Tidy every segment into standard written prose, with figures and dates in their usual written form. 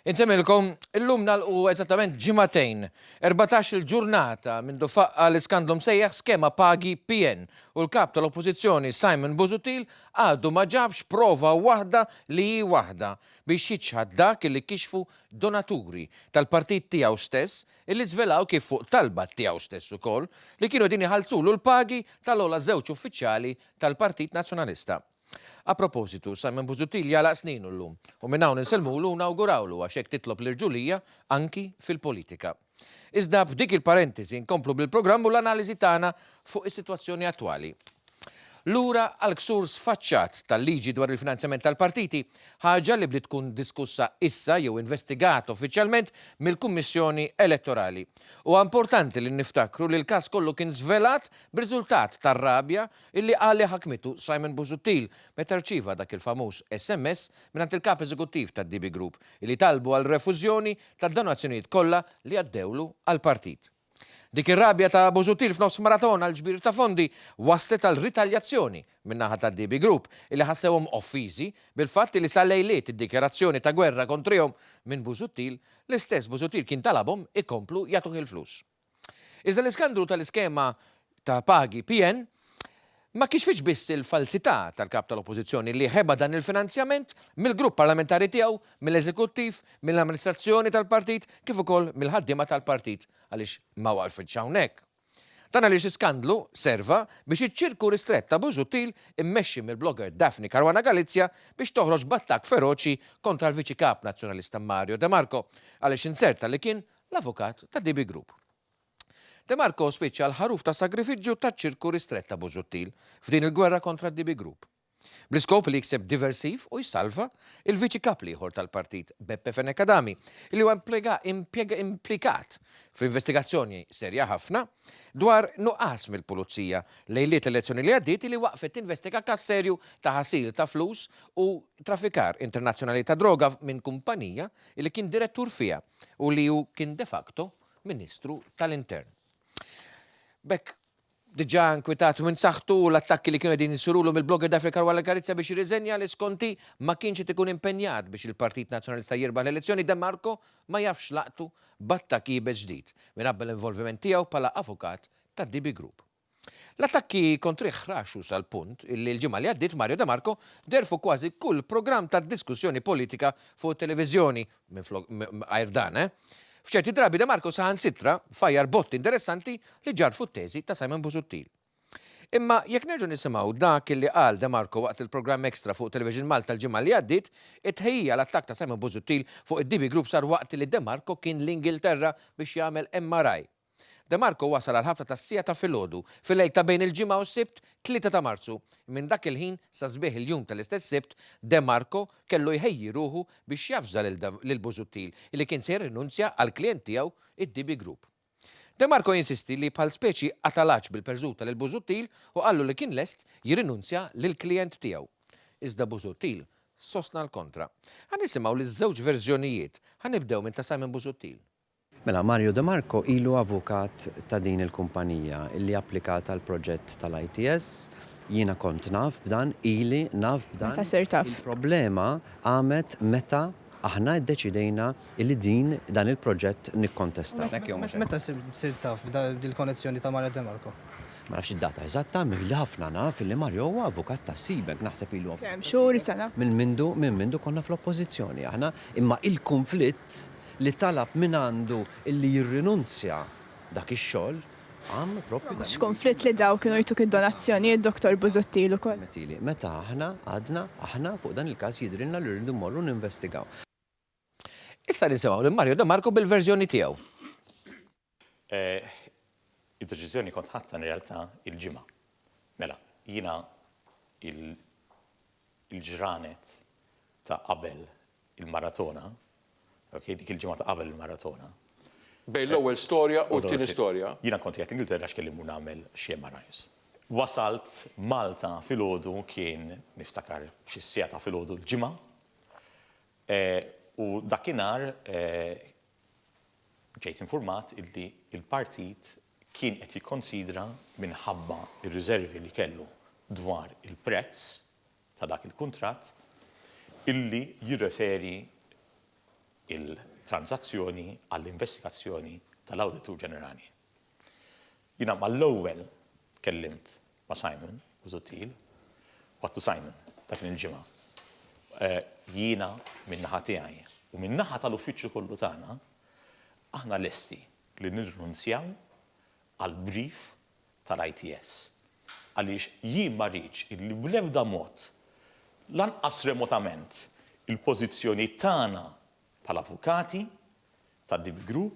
Insemmilkom, illum nagħlqu eżattament ġimagħtejn, 14-il ġurnata mindu faqqa' l-iskandlu msejjaħ skema pagi PN u l-Kap tal-Oppożizzjoni Simon Busuttil għadu ma ġabx prova waħda li hi waħda biex jiċħad dak li kixfu donaturi tal-partit tiegħu stess illi żvelaw kif fuq talba tiegħu stess ukoll li kienu qegħdin iħallsulu l-pagi tal-ogħla żewġ uffiċjali tal-Partit Nazzjonalista. A propositu, Simon Busuttil jagħlaq sninu llum u minn hawn insellmulu u nawgurawlu għax hekk titlob l-irġulija anki fil-politika. Iżda b'dik il-parentesi nkomplu bil-programm u l-analiżi tagħna fuq is-sitwazzjoni attwali. Lura għall-ksur sfaċċat tal-liġi dwar il-finanzjament tal-partiti, ħaġa li bdiet tkun diskussa issa jew investigata uffiċjalment mill-Kummissjoni Elettorali. Huwa importanti li niftakru li l-każ kollu kien żvelat b'riżultat tar-rabja Illi qal li ħakmitu Simon Busuttil meta rċieva dak il-famuż SMS mingħand il-Kap Eżekuttiv tad-DB Group illi talbu għal refużjoni tad-donazzjonijiet kollha li għaddewlu għall-partit. Dik ir-rabja ta' Busuttil f'nofs maratona għal ġbir ta' fondi wasslet għal ritaljazzjoni min-naħa tad-DB Group illi ħassewhom offiżi bil-fatt illi sa lejliet id-dikjarazzjoni ta' gwerra kontrihom minn Busuttil, l-istess Busuttil kien talabhom ikomplu jagħtuh il-flus. Iżda l-iskandlu tal-iskema ta' pagi PN ma kixfitx biss il-falsità tal-Kap tal-Oppożizzjoni li ħeba dan il-finanzjament mill-grupp parlamentari tiegħu, mill-Eżekuttiv, mill-amministrazzjoni tal-partit kif ukoll mill-ħaddiema tal-partit għaliex ma waqfitx hawnhekk. Dan għaliex l-iskandlu serva biex iċ-ċirku ristrett ta' Busuttil immexxi mill-blogger Daphne Caruana Galizia biex toħroġ b'attakk feroċi kontra l-Viċi Kap Nazzjonalista Mario De Marco għaliex inzerta li kien l-avukat ta' DB Group. De Marco spiċċa l-ħaruf ta' sagrifiġġju taċ-ċirku ristrett ta' Busuttil f'din il-gwerra kontra d-DB Group. Bl-iskop li jikseb diversiv u jsalva il-Viċi Kap l-ieħor tal-partit Beppe Fenech Adami li huwa implikat f'investigazzjoni serja ħafna dwar nuqqas mill-Pulizija lejliet l-elezzjoni li għaddiet li waqfet tinvestiga każ serju ta' ħasil ta' flus u traffikar internazzjonali ta' droga minn kumpanija li kien direttur fiha u li hu kien de facto Ministru tal-Intern. B'hekk diġà inkwitat minn saħħtu u l-attakki li kienu qegħdin isirulu mill-blogger Daphne Caruana Galizia biex jirriżenja li skont hi ma kienx qed ikun impenjat biex il-Partit Nazzjonalista jirbaħ l-elezzjoni, De Marco ma jafx laqtu b'attakk iebes ġdid minħabba l-involviment tiegħu bħala avukat tad-DB Group. L-attakki kontrih ħraxu sal-punt illi l-ġimgħa li għaddiet Mario De Marco deher fuq kważi kull programm ta' diskussjoni politika fuq it-televiżjoni, minflok għajr dan, eh. F'ċerti drabi De Marco saħansitra fajjar botti interessanti li ġarrfu t-teżi ta' Simon Busuttil. Imma jekk nerġgħu nisimgħu dak illi qal De Marco waqt il-programm Extra fuq Television Malta l-ġimgħa li għaddiet, it-tħejjija għal attakk ta' Simon Busuttil fuq id-DB Group sar waqt li De Marco kien l-Ingilterra biex jagħmel MRI. De Marco wasal għall-ħabta tas-siegħa ta' filgħodu, fil-lejl ta' bejn il-Ġimgħa u s-Sibt, 3 ta' Marzu. Minn dak il-ħin sa sbieħ il-jum tal-istess Sibt, De Marco kellu jħejji ruħu biex javża lil Busuttil li kien se jirrinunzja għall-klijent tiegħu, id-DB Group. De Marco jinsisti li bħal speċi qata' l-għatx bil-perżuta lil Busuttil u qallu li kien lest jirrinunzja lill-klijent tiegħu. Iżda Busuttil sostna l-kontra. Ħa nisimgħu liż-żewġ verżjonijiet. Ħa nibdew minn ta' Simon Busuttil. Mela, Mario De Marco ilu avukat ta' din il-kumpanija li applikat għall-proġett tal-ITS. Jiena kont naf b'dan, ili naf b'dan. Meta sirt taf? Il-problema qamet meta aħna ddeċidejna li din dan il-proġett nikkontestaw. Meta sirt taf b'dil-konnezzjoni ta' Mario De Marco? Ma nafx id-data eżatta, imma ili ħafna naf li Mario huwa avukat tas-Seabank, naħseb ilu avukat. Kemm, xhur, sena? Minn mindu, minn mindu konna fl-Oppożizzjoni aħna, imma il-kunflitt li talab mingħandu illi jirrinunzja dak ix-xogħol qam proprju Mhux konflitt li dawk kienu jtuk id-donazzjonijiet Dottor Busuttil ukoll. Permettili, meta aħna għadna aħna fuq dan il-każ jidhrilna li rridu mmorru ninvestigaw. Issa nisimgħu lil Mario De Marco bil-verżjoni tiegħu. Id-deċiżjoni kont ħadtha in realtà il-Ġimgħa. Mela, jiena il-ġranet ta' qabel il-maratona, ok, dik il-ġimgħa ta' qabel il-maratona. Bejn l-ewwel storja u t-tieni storja. Jiena kont qiegħed l-Ingilterra għax kelli mmur nagħmel xi MRIs. Wasalt Malta filgħodu kien niftakar xi siegħa ta' filgħodu l-Ġimgħa u dakinhar ġejt infurmat illi l-partit kien qed jikkonsidra minħabba r-riżervi li kellu dwar il-prezz ta' dak il-kuntratt illi jirreferi. Il-tranżazzjoni għall-investigazzjoni tal-Awditur Ġenerali. Jiena mal-ewwel tkellimt ma' Simon Busuttil u għadtu Simon dak kien il-Ġimgħa. Jiena min-naħa tiegħi u min-naħa tal-uffiċċju kollu tagħna aħna lesti li nirrinunzjaw għall-brief tal-ITS. Għaliex jien ma rridx illi bl-ebda mod, lanqas remotament, il-pożizzjoni tagħna bħala avukati tad-DB Group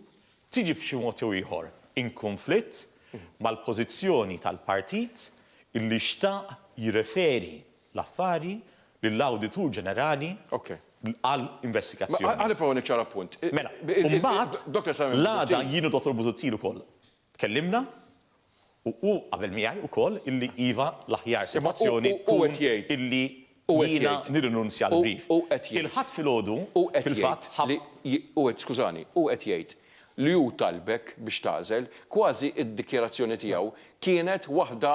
tiġi b'xi mod jew ieħor in kunflitt mal-pożizzjoni tal-partit illi xtaq jirreferi l-affari lill-Awditur Ġenerali għal investigazzjoni. Ħa nipprova niċċara punt. Mela, u mbagħad l-għada jien u Dottor Busuttil ukoll Tkellimna u hu qabel miegħi wkoll illi iva l-aħjar sitwazzjoni tkun illi jiena nirrinunzja l-brief. Il-Ħadd filgħodu fil-fatt ħa. Hu qed, skużani, hu qed jgħid li hu talbek biex tagħżel, kważi d-dikjarazzjoni tiegħu kienet waħda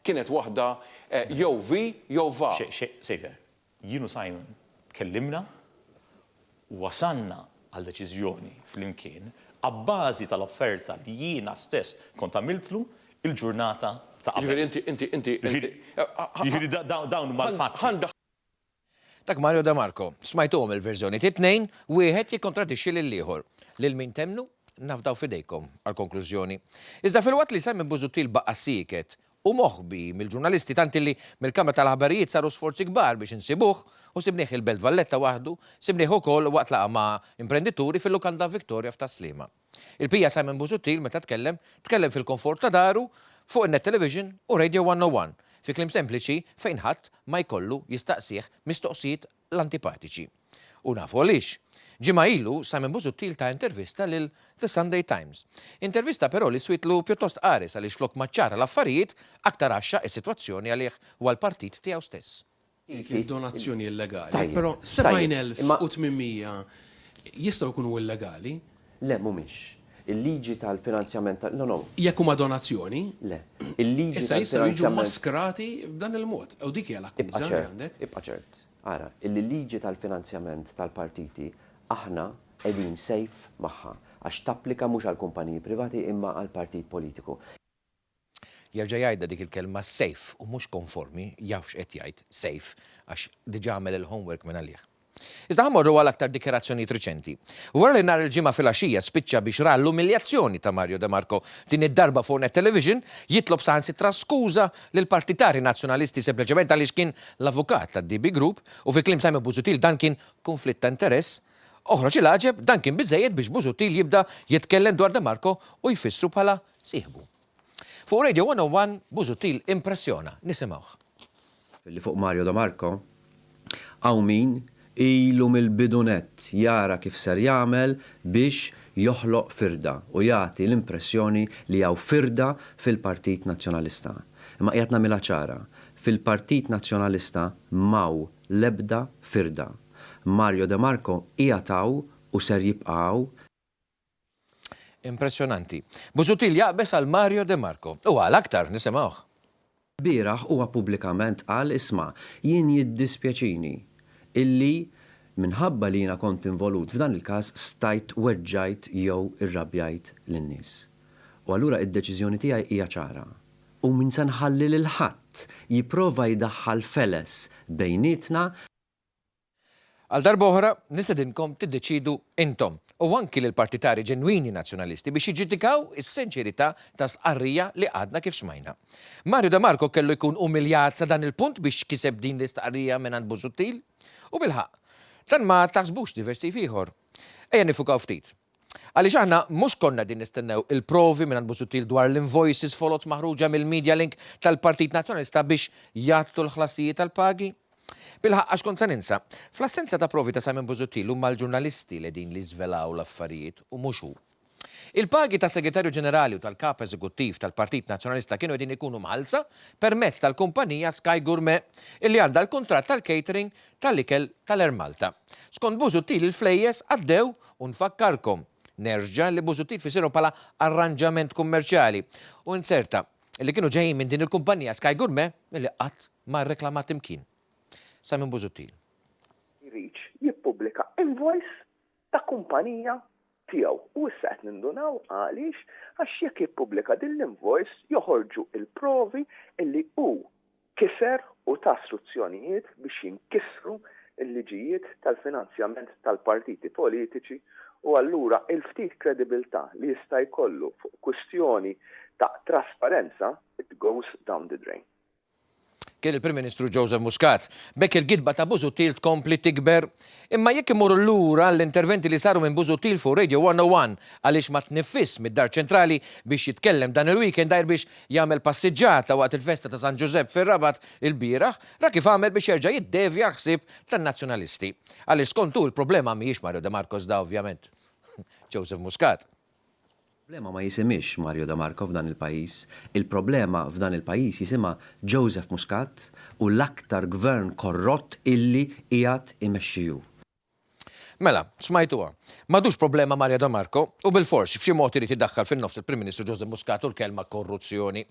kienet waħda jew vi jew va. Xavier, Jien u Simon tkellimna u wasalna għal deċiżjoni flimkien abbażi tal-offerta li jiena stess kont għamiltlu l-ġurnata ta' qabel. Jiġifieri inti, inti, inti, inti. Jiġifieri dawn huma l-fatti. Dak Mario De Marco. Smajtuhom il-verżjonijiet it-tnejn, wieħed jikkontradixxi lill-ieħor. Lil min temmnu? Nafdaw f'idejkom għall-konklużjoni. Iżda filwaqt li Simon Busuttil baqa' sieket Hu moħbi mill-ġurnalisti tant illi mill-kamra tal-aħbarijiet saru sforzi kbar biex insibuh u sibnieh il-Belt Valletta waħdu, sibnieh ukoll waqt laqgħa ma' imprendituri fil-lukanda Victoria f'Tas-Sliema. Il-bqija Simon Busuttil meta tkellem, tkellem fil-konfort ta' daru, fuq in-Net Television u Radio 101. Fi kliem sempliċi, fejn ħadd ma jkollu jistaqsih mistoqsijiet l-antipatiċi. U nafu għaliex. Ġimgħa ilu, Simon Busuttil ta intervista lil The Sunday Times. Intervista però li swietlu pjuttost qares għaliex flok ma ċċara l-affarijiet, aktar għaxxaq is-sitwazzjoni għalih u għall-partit tiegħu stess. Kien donazzjoni illegali, però 70,800 jistgħu jkunu illegali. Le, mhumiex. Il-liġi tal-finanzjament tal-, no, no. Jekk huma donazzjoni. Le. Il-liġi tal-finanzjament. Issa jistgħu jiġu maskrati b'dan il-mod. U dik hija l-akkuża li għandek. Ibqa' ċert. Ara, illi l-liġi tal-finanzjament tal-partiti aħna qegħdin safe magħha għax tapplika mhux għall-kumpaniji privati imma għall-partit politiku. Jerġa' jgħidha dik il-kelma safe u mhux konformi, jaf x'qed jgħid, safe, għax diġà għamel il-homework mingħalih. Iżda ħa mmorru għal aktar dikjarazzjonijiet riċenti. Wara li nhar il-Ġimgħa filgħaxija spiċċa biex ra l-umiljazzjoni ta' Mario De Marco din id-darba fuq Net Television, jitlob saħansitra skuża lill-partitarji Nazzjonalisti sempliċement għaliex kien l-avukat tad-DB Group u fi kliem Simon Busuttil dan kien kunflitt ta' interess. Oħroġ il-għaġeb, dan kien biżżejjed biex Busuttil jibda jitkellem dwar De Marco u jfissru bħala sieħbu. Fuq Radio 101 Busuttil impressjona. Nisimgħuh. Li fuq Mario De Marco hawn min ilu mill-bidu nett jara kif ser jagħmel biex joħloq firda u jagħti l-impressjoni li hawn firda fil-Partit Nazzjonalista. Imma qiegħed nagħmilha ċara, fil-Partit Nazzjonalista m'hawn l-ebda firda. Mario De Marco qiegħed hawn u ser jibqa' hawn. Impressjonanti. Busuttil jaqbeż għal Mario De Marco. U għal aktar, nisimgħuh. Lbieraħ huwa pubblikament qal isma' jien jiddispjaċini illi minħabba li jiena kont involut f'dan il-każ stajt weġġajt jew irrabjajt lin-nies. U allura id-deċiżjoni tiegħi hija ċara. U min se nħalli lil ħadd jipprova jdaħħal feles bejnietna. Għal darba oħra, nistedinkom tiddeċiedu intom, u anki lill-partitari ġenwini Nazzjonalisti biex jiġġudikaw is-sinċerità ta' stqarrija li għadna kif smajna. Mario De Marco kellu jkun umiljat sa dan il-punt biex kiseb din l-istqarrija mingħand Busuttil? U bilħaqq, dan ma taħsbux diversiv ieħor? Ejja niffukaw ftit. Għaliex aħna mhux konna qegħdin nistennew il-provi mingħand Busuttil dwar l-invoices foloz maħruġa mill-media link tal-Partit Nazzjonalista biex jgħattu l-ħlasijiet tal-pagi? Bilħaqq għax kont se ninsa. Fl-assenza ta' provi ta' Simon Busuttil huma l-ġurnalisti li qegħdin li żvelaw l-affarijiet u mhux hu. Il-pagi tas-Segretarju Ġenerali u tal-Kap Eżekuttiv tal-Partit Nazzjonalista kienu qegħdin ikunu mħallsa permezz tal-kumpanija Sky Gourmet illi għandha l-kuntratt tal-catering tal-ikel tal-Air Malta. Skont Busuttil il-flejjes għaddew u nfakkarkom nerġa' li Busuttil fissirhom bħala arranġament kummerċjali u inzerta li kienu ġejjin minn din il-kumpanija Sky Gourmet li qatt ma rreklamat imkien. Simon Busuttil. Jridx jippubblika invoice. ta' kumpanija tiegħu. U issa qed nindunaw għaliex, għax jekk jippubblika din l-invoice joħorġu l-provi illi hu kiser u ta struzzjonijiet biex jinkisru l-liġijiet tal-finanzjament tal-partiti politiċi u allura il-ftit kredibilità li jista' jkollu fuq kwistjoni ta' trasparenza it goes down the drain. Kien il-Prim Ministru Joseph Muscat. B'hekk il-gidba ta' Busuttil tkompli tikber. Imma jekk immorru lura għall-interventi li saru minn Busuttil fuq Radio 101 għaliex ma tniffisx mid-Dar Ċentrali biex jitkellem dan il-weekend għajr biex jagħmel passiġġata waqt il-festa ta' San Ġużepp fir-Rabat ilbieraħ, ra kif għamel biex jerġa' jiddevja l-ħsieb tan-Nazzjonalisti. Għaliex skont hu l-problema mhijiex Mario De Marco iżda ovvjament Joseph Muscat. Il-problema ma jisimhiex Mario De Marco f'dan il-pajjiż. Il-problema f'dan il-pajjiż jisimha Joseph Muscat u l-aktar gvern korrott illi qiegħed imexxi hu. Mela, smajtuha. M'għadux problema Mario De Marco u bilfors b'xi mod irid idaħħal fin-nofs il-Prim Ministru Joseph Muscat u l-kelma korruzzjoni.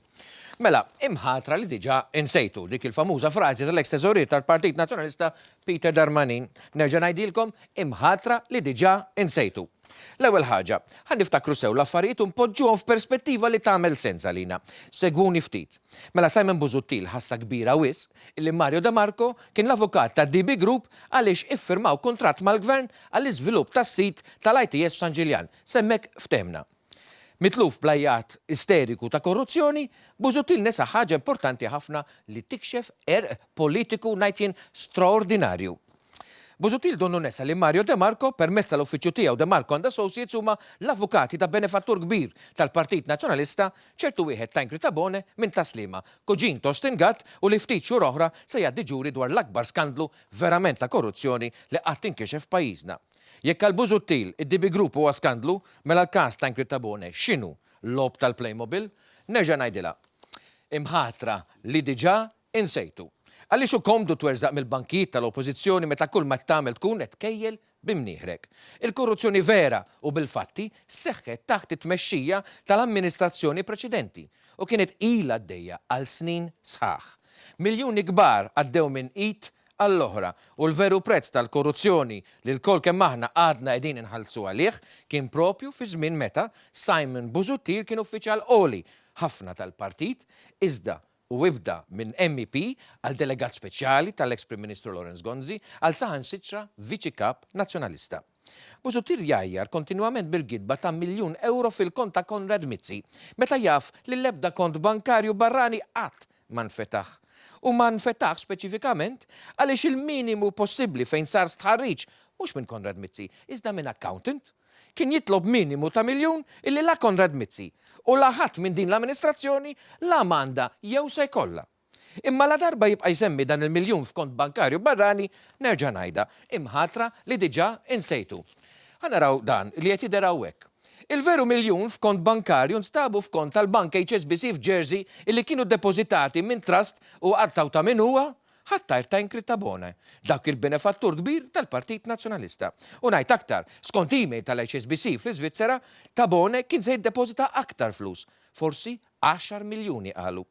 Mela, imħatra li diġà insejtu, dik il-famuża frażi tal-eks teżorier tal-Partit Nazzjonalista Peter Darmanin. Nerġa' ngħidilkom, imħatra li diġà insejtu. L-ewwel ħaġa, ħa niftakru sew l-affarijiet u npoġġuhom f'perspettiva li tagħmel sens għalina. Segwuni ftit. Mela Simon Busuttil ħassha kbira wisq illi Mario De Marco kien l-avukat tad-DB Group għaliex iffirmaw kuntratt mal-Gvern għall-iżvilupp tas-sit tal-ITS f'San Ġiljan. S'hemmhekk ftehmna. Mitluf bl-għajjat isteriku ta' korruzzjoni, Busuttil nesa ħaġa importanti ħafna li tikxef għerq politiku ngħid jien straordinarju. Busuttil donnu nesa li Mario De Marco, permezz tal-uffiċċju tiegħu De Marco and Associates huma l-avukati ta' benefattur kbir tal-Partit Nazzjonalista, ċertu wieħed Tancred Tabone minn Tas-Sliema, kuġin t'Austin Gatt u li ftit xhur oħra se jgħaddi ġuri dwar l-akbar skandlu verament ta' korruzzjoni li qatt inkixef f'pajjiżna. Jekk għal Busuttil id-DB Group huwa skandlu, mela l-każ Tancred Tabone x'inhu? Logħob tal-Playmobil? Nerġa' ngħidilha. Imħatra li diġà Insejtu. Għaliex hu komdu twerżaq mill-bankijiet tal-Oppożizzjoni meta kull ma qed tagħmel tkun qed tkejjel bi mnieħrek. Il-korruzzjoni vera u bil-fatti seħħet taħt it-tmexxija tal-amministrazzjoni preċedenti u kienet ilha għaddejja għal snin sħaħ. Miljuni kbar għaddew minn id għall-oħra u l-veru prezz tal-korruzzjoni li lkoll kemm aħna għadna qegħdin inħallsu għalih kien propju fi żmien meta Simon Busuttil kien uffiċjal għoli ħafna tal-partit iżda u ibda minn MEP għal delegat speċjali tal-eks Prim Ministru Lawrence Gonzi għal saħansitra Viċi Kap Nazzjonalista. Busuttil jgħajjar kontinwament bil-gidba ta' miljun ewro fil-kont ta' Konrad Mizzi meta jaf li l-ebda kont bankarju barrani qatt ma nfetaħ. U ma nfetaħx speċifikament għaliex il-minimu possibbli fejn sar stħarriġ mhux minn Konrad Mizzi iżda minn accountant kien jitlob minimu ta' miljun illi la Konrad Mizzi u la ħadd minn din l-amministrazzjoni la m'għandha jew se jkollha. Imma ladarba jibqa' jsemmi dan il-miljun f'kont bankarju barrani, nerġa' ngħidha, imħatra li diġà insejtu. Ħa naraw dan li qed jidher hawnhekk. Il-veru miljun f'kont bankarju nstabu f'kont tal-bank HSBC f'Jersey illi kienu depożitati minn trust u qattgħu ta' min huwa Ħadd għajr Tancred Tabone, dak il-benefattur kbir tal-Partit Nazzjonalista. U ngħid aktar, skont email tal-HSBC fl-Iżvizzera, Tabone kien se jiddepożita aktar flus, forsi għaxar miljuni qalu.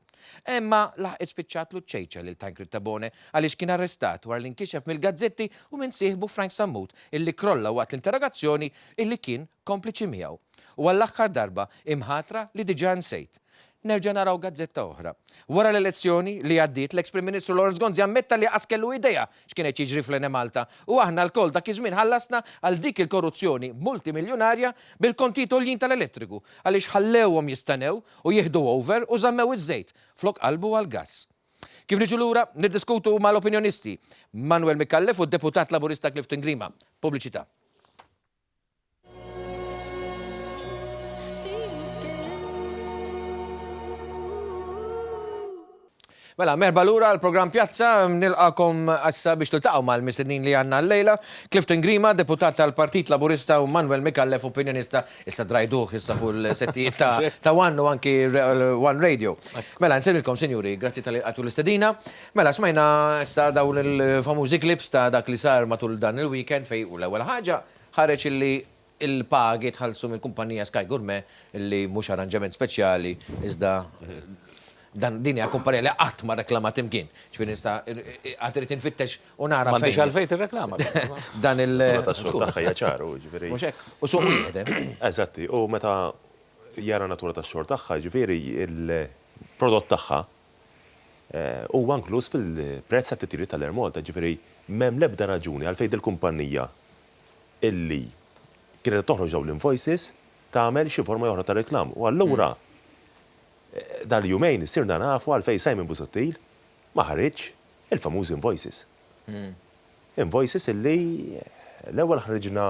Imma laħqet spiċċatlu ċ-ċejċa lil Tancred Tabone għaliex kien arrestat wara li nkixef mill-gazzetti u minn sieħbu Frank Sammut illi krolla waqt l-interrogazzjoni illi kien kompliċi miegħu. U għall-aħħar darba, imħatra li diġà nsejt. Nerġa' naraw gazzetta oħra. Wara l-elezzjoni li għaddiet, l-eks Prim Ministru Lawrence Gonzi ammetta li qas kellu idea x'kien qed jiġri fl-Enemalta u aħna lkoll dak iż-żmien ħallasna għal dik il-korruzzjoni multimiljunarja bil-kontijiet għoljin tal-elettriku għaliex ħallewhom jistennew u jieħdu over u żammew iż-żejt flok qalbu għall-gass. Kif niġu lura, niddiskutu mal-opinjonisti Manuel Micallef u d-Deputat Laburista Clifton Grima. Pubbliċità. Mela, merba lura l-programm Pjazza, nilqakom issa biex tiltaqgħu mal-mistednin li għandna llejla. Clifton Grima, deputat tal-Partit Laburista u Manuel Micallef, opinjonista, issa drajduh issa fuq il-settijiet ta', ta' One u anki One Radio. Mela, nsellmilkom, sinjuri, grazzi talli lqajtu l-istedina. Mela, smajna issa dawn il-famużi clips ta' dak li sar matul dan il-weekend fejn u l-ewwel ħaġa ħareġ illi l-pagi tħallsu mill-kumpanija Sky Gourmet illi mhux arranġament speċjali iżda. Dan din hija kumpanija li qatt ma rreklamat imkien. Ġifieri nista' għad irid infittex u nara fejn. M'għandix għalfejn tirreklama. Dan il. Natura tax-xogħol tagħha hija ċara, jiġifieri. Mhux hekk? U suq wieħed hemm. Eżatti, u meta jara natura tax-xogħol tagħha, jiġifieri l-prodott tagħha huwa inkluż fil-prezz tat-titjiriet tal-Air Malta, jiġifieri m'hemm l-ebda raġuni għalfejn dil-kumpanija illi kienet qed toħroġ dawn l-invoices tagħmel xi forma jew oħra ta' reklam. U allura dal-jumejn sirna nafu għalfejn Simon Busuttil ma ħariġx il-famużi invoices. Invoices illi l-ewwel ħriġna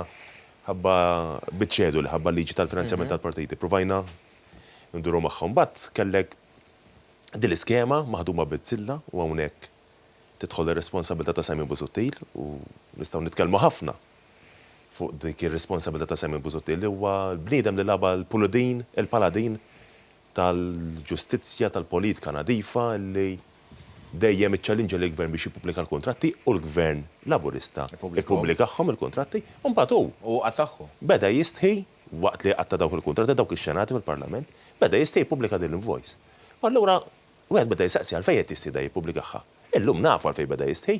ħabba biċ-ċeduli, ħabba l-liġi tal-finanzjament tal-partiti, ppruvajna nduru magħha. Mbagħad kellek din l-iskema maħduma bizzilla u hawnhekk tidħol ir-responsabilità ta' Simon Busuttil u nistgħu nitkellmu ħafna fuq dik ir-responsabilità ta' Simon Busuttil li huwa l-bniedem li lagħabha l-puludin, il-paladin tal-ġustizzja, tal-politika nadifa li dejjem iċċalinġa lill-Gvern biex jippubblika l-kuntratti u l-Gvern Laburista ippubblikahom il-kuntratti u mbagħad hu beda jistħi waqt li qatta' dawk il-kuntratti, dawk ix-xenati fil-Parlament, beda jistħi jippubblika din l-invoice. U allura wieħed beda jistaqsi għalfejn qed jistħi da jippubblikahha. Illum nafu għalfejn beda jistħi.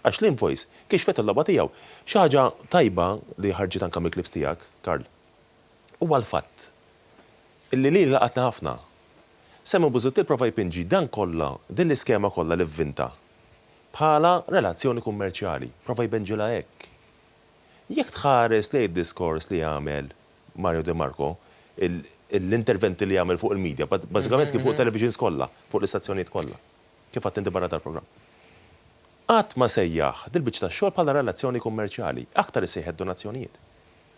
Għax l-invoice kixfet il-logħba tiegħu. Xi ħaġa tajba li ħarġet anke mill-clips tiegħek, Karl, huwa l-fatt illi lili laqatni ħafna. Simon Busuttil prova jpinġi dan kollha, din l-iskema kollha li vvinta, bħala relazzjoni kummerċjali. Prova jbenġilha hekk. Jekk tħares lejn id-diskors li għamel Mario De Marco, l-interventi li għamel fuq il-media, bażikament kien fuq it-televisions kollha, fuq l-istazzjonijiet kollha, kif għedt inti barra dal-programm. Qatt ma sejjaħ dil-biċċa tax-xogħol bħala relazzjoni kummerċjali, aktar issejħet donazzjonijiet.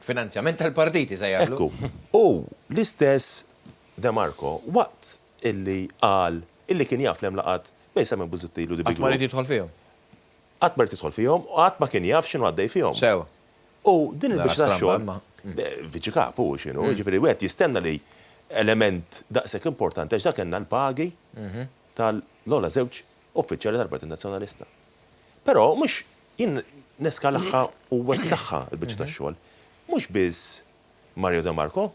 Finanzjament tal-partiti sejjaħlu. Ekku. U l-istess De Marco waqt illi qal illi kien jaf li hemm laqgħat bejn Simon Busuttil u The Big Qatt ma ried jidħol fihom. Qatt ma ried jidħol fihom u qatt ma kien jaf x'inhu għaddej fihom. Sew. U din il-biċċa tax-xogħol, viċi kap hu x'inhu, jiġifieri wieħed jistenna li element daqshekk importanti għax dak kellna l-pagi tal-ogħla żewġ uffiċjali tal-Partit Nazzjonalista. Però mhux jien neskalaha u wessagħha l-biċċa tax-xogħol. Mhux biss Mario De Marco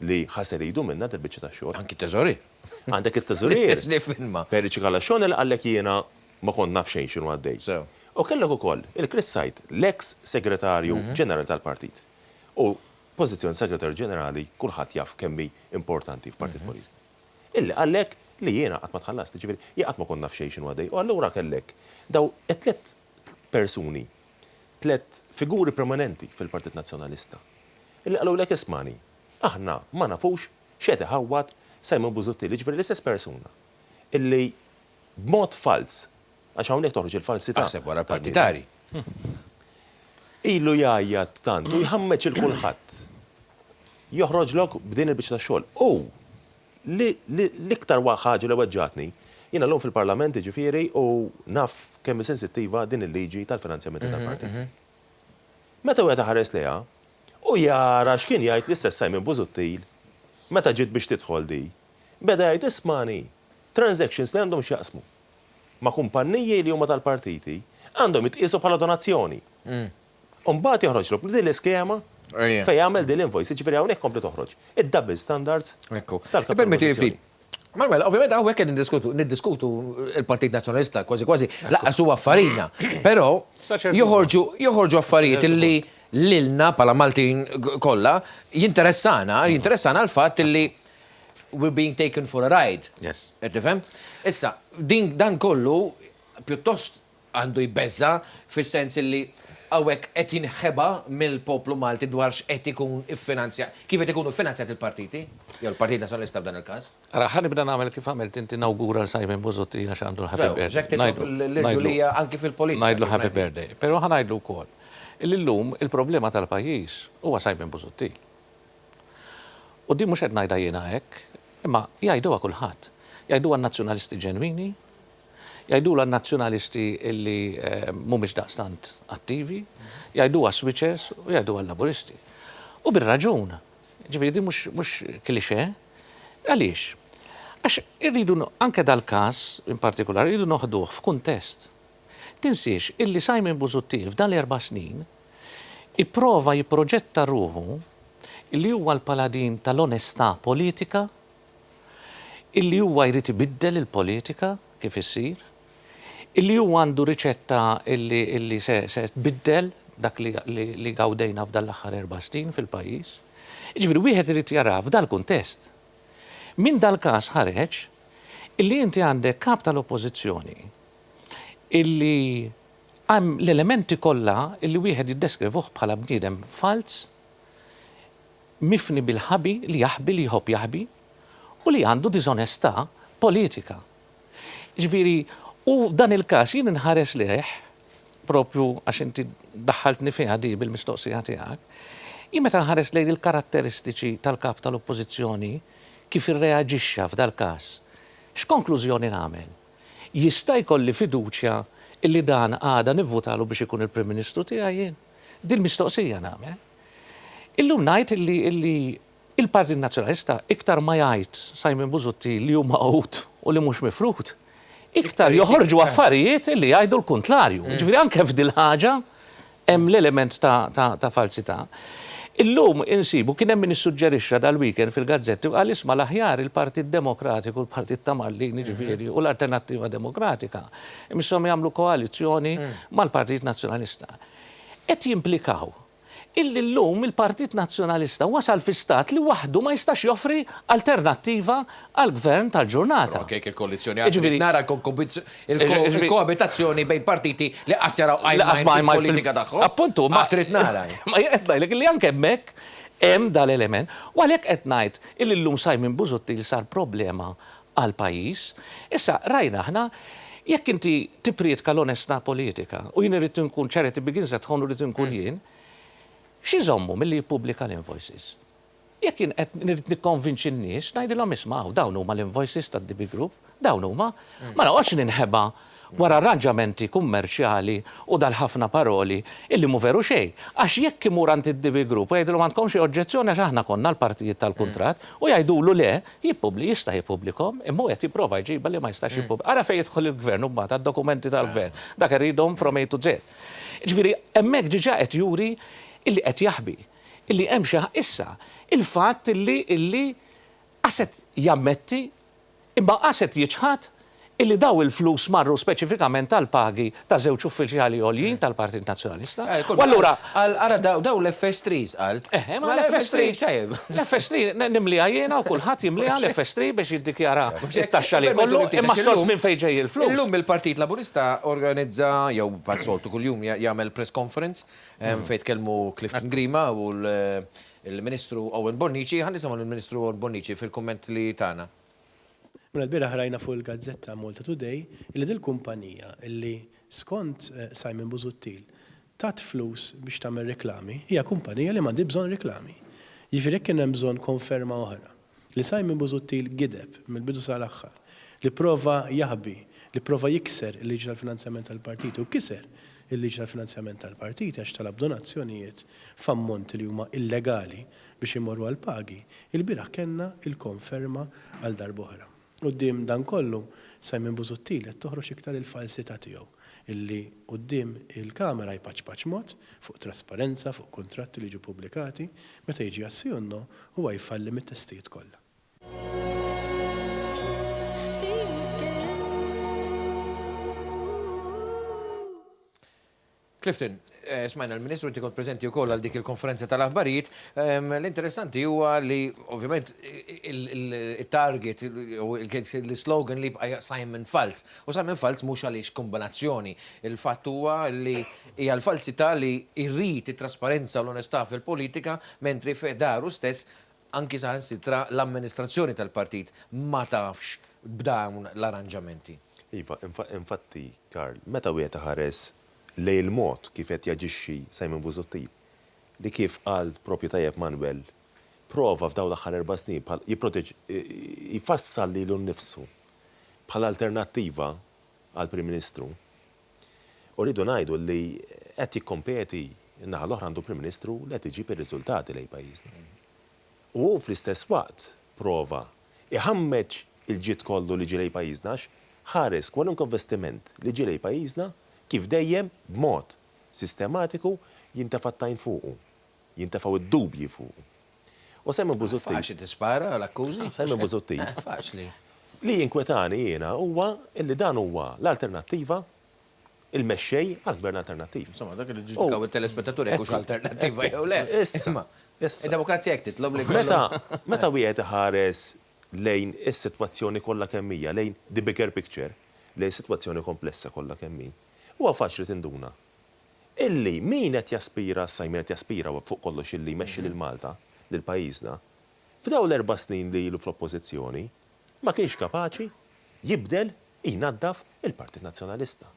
li ħasel idu minnha dil-biċċa tax-xogħol. Anki t-teżorier. Għandek it-teżorier. L-istess li filma. Perry Cicala-Xone li qallek jiena ma kont naf xejn x'inhu għaddej. Sew. U kellek ukoll il-Chris Said, l-eks segretarju ġenerali tal-partit. U pożizzjoni segretarju ġenerali kulħadd jaf kemm hi importanti f'partit politiku. Illi qallek li jiena qatt ma tħallast, jiġifieri jien qatt ma kont naf xejn x'inhu għaddej. U allura kellek dawn it-tlett persuni, tlett figuri prominenti fil-Partit Nazzjonalista illi qalulek ismagħni, aħna ma nafux x'qed iħawwad Simon Busuttil, jiġifieri l-istess persuna illi b'mod falz, għax hawnhekk toħroġ il-falsità. Aħseb wara l-partitarji. Ilu jgħajjat tant u jħammeġ 'il kulħadd. Joħroġlok b'din il-biċċa ta' xogħol. U l-iktar ħaġa li weġġgħatni, jiena llum fil-Parlament jiġifieri u naf kemm hi sensittiva din il-liġi tal-finanzjamenti tal-partiti. Meta wieħed iħares lejha u jara x'kien jgħid l-istess Simon Busuttil meta ġiet biex tidħol di, beda jgħid ismagħni, transactions li għandhom x'jaqsmu ma' kumpanniji li huma tal-partiti għandhom jitqiesu bħala donazzjoni. U mbagħad joħroġlok b'din l-iskema fejn jagħmel din l-invoice. Jiġifieri hawnhekk kompli toħroġ id-double standards tal-Kap tal-Oppożizzjoni. Manuel, ovvjament hawnhekk qed niddiskutu niddiskutu l-Partit Nazzjonalista kważi kważi lanqas huwa farina. Però joħorġu joħorġu affarijiet illi lilna bħala Maltin kollha jinteressana, jinteressana l-fatt illi we're being taken for a ride. Yes. Qed tifhem? Issa, din dan kollu pjuttost għandu jbeżża' fis-sens illi hawnhekk qed jinħeba mill-poplu Malti dwar x'qed ikun iffinanzjat, kif qed ikunu ffinanzjati l-partiti, jew il-Partit Nazzjonalista f'dan il-każ. Ara, ħa nibda nagħmel kif għamilt inti nawgura 'l Simon Busuttil għax għandu l-happy Sew, birthday. x'hekk titlob l-irġulija anki fil-politika. Ngħidlu happy birthday. Però ħa ngħidlu wkoll illi llum il-problema tal-pajjiż huwa Simon Busuttil. U din mhux qed ngħidha jiena hekk, imma jgħiduha kulħadd. Jgħiduha n-Nazzjonalisti ġenwini, jgħidulha n-Nazzjonalisti li mhumiex daqstant attivi, jgħiduha s-switchers u jgħiduha l-Laburisti. U bir-raġun. Ġifieri din mhux mhux cliché. Għaliex? Għax irridu anke dal-każ in partikolari irridu noħduh f'kuntest. Tinsiex illi Simon Busuttil f'dan l-erba' snin ipprova jipproġetta ruħu illi huwa l-paladin tal-onestà politika, Illi huwa jrid ibiddel il-politika kif issir, illi huwa għandu riċetta illi illi se se tbiddel dak li li li gawdejna f'dan l-aħħar erba' snin fil-pajjiż. Jiġifieri wieħed irid jarah f'dal-kuntest. Minn dal-każ ħareġ illi inti għandek Kap tal-Oppożizzjoni illi hemm l-elementi kollha illi wieħed jiddeskrivuh bħala bniedem falz, mifni bil-ħabi, li jaħbi, li jħobb jaħbi, u li għandu diżonestà politika. Jiġifieri, u f'dan il-każ jien inħares lejh, proprju għax inti daħħaltni fiha di bil-mistoqsija tiegħek, jien meta nħares lejn il-karatteristiċi tal-Kap tal-Oppożizzjoni kif irreaġixxa f'dal-każ, x'konklużjoni nagħmel? Jista' jkolli fiduċja illi dan għada nivvutalu biex ikun il-Prim Ministru tiegħi jien? Dil-mistoqsija nagħmel. Illum ngħid illi illi il-Partit Nazzjonalista iktar ma jgħid Simon Busuttil li hu magħqud u li mhux mifrud, iktar joħorġu affarijiet illi jgħidu l-kuntlarju. Jiġifieri anke f'dil-ħaġa hemm l-element ta' ta' ta' falsità. Illum insibu, kien hemm min issuġġerixxa dal-weekend fil-gazzetti u qal isma' l-aħjar il-Partit Demokratiku, l-Partit ta' Marlene jiġifieri u l-Alternattiva Demokratika imisshom jagħmlu koalizzjoni mal-Partit Nazzjonalista. Qed jimplikaw illi llum il-Partit Nazzjonalista wasal fi stat li waħdu ma jistax joffri alternattiva għall-Gvern tal-ġurnata. Però anke jekk il-koalizzjoni għad trid nara l-koabitazzjoni bejn partiti li qas jaraw għajn m'għajn fil-politika tagħhom. Appuntu, ma. Għad trid nara. Ma jien qed ngħidlek illi anke hemmhekk hemm dal-element. U għalhekk qed ngħid illi llum Simon Busuttil sar problema għall-pajjiż. Issa, rajna aħna, jekk inti tipprietka l-onestà politika, u jien irrid inkun charity begins at home u rrid inkun jien, x'iżommu milli jippubblika l-invoices? Jekk jien qed nirrid nikkonvinċi n-nies, ngħidilhom isma' hawn dawn huma l-invoices tad-DB Group, dawn huma. Ma noqgħodx ninħeba wara arranġamenti kummerċjali u dal-ħafna paroli illi mhu veru xejn. Għax jekk imur għand id-DB Group u jgħidilhom għandkom xi oġġezzjoni għax aħna konna l-partijiet tal-kuntratt u jgħidulu le, Jippubbli, jista' jippubblikhom, imma hu qed jipprova jġibha li ma jistax jippubblika. Ara fejn jidħol il-Gvern imbagħad għad-dokumenti tal-Gvern. Dak iridhom from A to Z. Jiġifieri hemmhekk diġà qed juri illi qed jaħbi, illi hemm xi Issa, il-fatt illi illi qas qed jammetti imma qas qed jiċħad illi dawn il-flus marru speċifikament għall-pagi ta' żewġ uffiċjali għoljin tal-Partit Nazzjonalista. U allura. Qal, ara dawn l-FS3s, qal. Eħe, ma l-FS3. L-FS3 nimliha jiena u kulħadd jimliha l-FS3 biex jiddikjara t-taxxa li jkollu, imma s-sors minn fejn ġej il-flus. Illum il-Partit Laburista organizza, jew bħas-soltu kuljum jagħmel press conference fejn tkellmu Clifton Grima u l-Ministru Owen Bonnici. Ħa nisimgħu lill-Ministru Owen Bonnici fil-kumment li tana. Mela lbieraħ rajna fuq il-gazzetta Malta Today illi dil-kumpanija illi skont Simon Busuttil tat flus biex tagħmel reklami hija kumpanija li m'għandhiex bżonn reklami. Jiġifieri jekk kien hemm bżonn konferma oħra li Simon Busuttil gideb mill-bidu sal-aħħar, li pprova jaħbi, li pprova jikser il-liġi tal-finanzjament tal-partiti u kiser il-liġi tal-finanzjament tal-partiti għax talab donazzjonijiet f'ammonti li huma illegali biex imorru għall-pagi, ilbieraħ kellna l-konferma għal darb'oħra. Quddiem dan kollu, Simon Busuttil qed toħroġ iktar il-falsità tiegħu, illi quddiem il-kamera jpaċpaċ mod, fuq trasparenza, fuq kuntratti li jiġu ppubblikati, meta jiġi għas-sì u n-no, huwa jfalli mit-testijiet kollha. Clifton, smajna l-Ministru, inti kont preżenti wkoll għal dik il-konferenza tal-aħbarijiet. L-interessanti huwa li ovvjament it-target u l-islogan li jibqa' Simon Falz. U Simon Falz mhux għaliex kombinazzjoni. Il-fatt huwa li hija l-falsità li jrid it-trasparenza u l-onestà fil-politika mentri fi daru stess anki saħansitra l-amministrazzjoni tal-partit ma tafx b'dawn l-arranġamenti. Iva, infatti, Karl, meta wieħed iħares lejn il-mod kif qed jaġixxi Simon Busuttil, li kif qal proprju tajjeb Manuel, prova f'dawn l-aħħar erba' snin bħal jipproteġi jfassal lilu nnifsu bħala alternattiva għall-Prim Ministru. U rridu ngħidu li qed jikkompeti, in-naħa l-oħra għandu Prim Ministru li qed iġib ir-riżultati lejn pajjiżna. U hu fl-istess waqt prova iħammeġ il-ġid kollu li ġie lejn pajjiżna għax ħares kwalunkwe investiment li ġie lejn pajjiżna kif dejjem b'mod sistematiku jintefa' t-tajn fuqu, jintefgħu d-dubji fuqu. U Simon Busuttil. Faċli tispara l-akkużi. Simon Busuttil. Faċli. Li jinkwetani jiena huwa illi dan huwa l-alternattiva, il-mexxej għall-gvern alternattiv. Insomma, dak li ġġudikaw it-telespettaturi jekk hux alternattiva jew le. Issa, issa. Id-demokrazija hekk titlob li jkollok. Meta, meta wieħed iħares lejn is-sitwazzjoni kollha kemm hija, lejn the bigger picture, lejn is-sitwazzjoni komplessa kollha kemm hi, huwa faċli tinduna illi min qed jaspira, issa min qed jaspira fuq kollox illi jmexxi lil Malta, lil pajjiżna, f'dawn l-erba' snin li ilu fl-Oppożizzjoni, ma kienx kapaċi jibdel, jnaddaf il-Partit Nazzjonalista.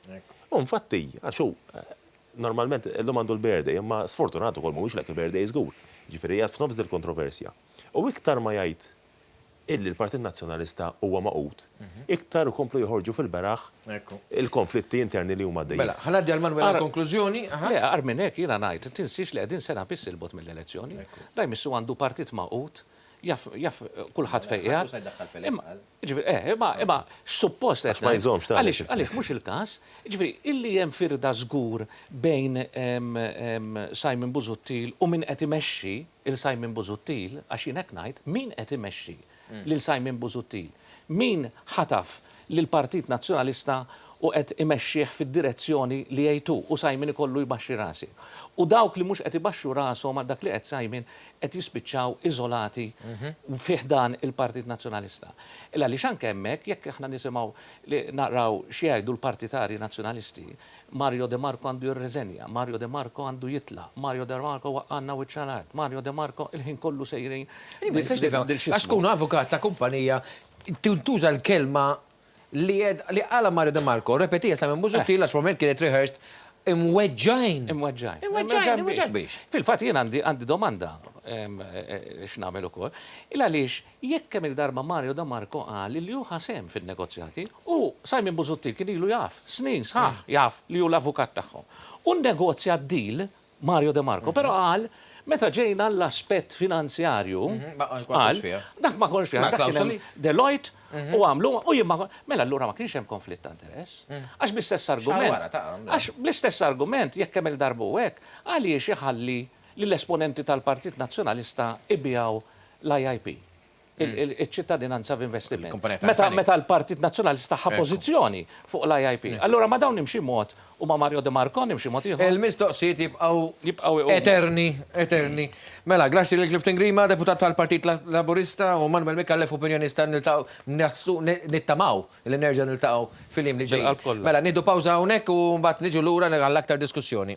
U infatti, għax hu normalment illum għandu l-birthday, imma sfortunat ukoll mhuwiex lucky birthday żgur. Jiġifieri qiegħed f'nofs dil-kontroversja. U iktar ma jgħid illi l-Partit Nazzjonalista huwa magħqud, iktar ikomplu joħorġu fil-beraħ il-konflitti interni li huma għaddejjin. Mela, ħa ngħaddi għal Manuel għall-konklużjoni. Le, agħar minn hekk jiena ngħid, tinsiex li qegħdin sena biss 'il bogħod mill-elezzjoni. Da jmissu għandu partit magħqud, jaf jaf kulħadd fejn qiegħed. Imma, jiġifieri, eh, imma, imma x'suppost qed Għax ma jżommx ta' Għaliex, għaliex mhux il-każ, jiġifieri illi hemm firda żgur bejn Simon Busuttil u min qed imexxi, 'il Simon Busuttil, għax jien hekk ngħid, min qed imexxi lil Simon Busuttil? Min ħataf lill-Partit Nazzjonalista u qed imexxih fid-direzzjoni li jgħid hu u Simon ikollu jbaxxi rasi? U dawk li mhux qed ibaxxu rashom għal dak li qed Simon qed jispiċċaw iżolati fi ħdan il-Partit Nazzjonalista. Il għaliex anke hemmhekk jekk aħna nisimgħu li naqraw x'jgħidu l-partitarji Nazzjonalisti, Mario De Marco għandu jirreżenja, Mario De Marco għandu jitlaq, Mario De Marco waqqagħna wiċċ għal art, Mario De Marco il-ħin kollu sejrin Jien ma nistax nifhem għax tkun avukat ta' kumpanija tuża l-kelma li li qalha Mario De Marco, rrepetiha Simon Busuttil għax probabilment kienet rehearsed, imweġġgħin. Imweġġgħin. Imweġġgħin, imweġġgħin biex. Fil-fatt jien għandi għandi domanda x'nagħmel ukoll. Il għaliex Jekk kemm-il darba Mario de Marco qal li hu ħa sehem fin-negozjati, u Simon Busuttil kien ilu jaf, snin sħaħ jaf li hu l-avukat tagħhom. U nnegozja d-deal Mario de Marco, però qal meta ġejna għall-aspett finanzjarju, qal, dak ma kontx fih, dak kien hemm Deloitte u għamlu u jien ma Mela allura ma kienx hemm konflitt ta' interess. Għax bl-istess argument, għax bl-istess argument jekk kemm-il darba hu hekk, għaliex iħalli lill-esponenti tal-Partit Nazzjonalista jbigħu l-IIP, iċ-ċittadinanza b'investiment. Meta meta l-Partit Nazzjonalista ħa pożizzjoni fuq l-IIP. Allura ma' dawn nimxi mod u ma' Mario De Marco nimxi mod ieħor. Il-mistoqsijiet jibqgħu eterni, eterni. Mela, grazzi lil Clifton Grima, deputat tal-Partit Laburista, u Manuel Micallef, opinjonista, niltaqgħu, naħsu, nittamaw li nerġgħu niltaqgħu fil-jiem li ġejjin. Mela, nieħdu pawża hawnhekk u mbagħad niġu lura għal aktar diskussjoni.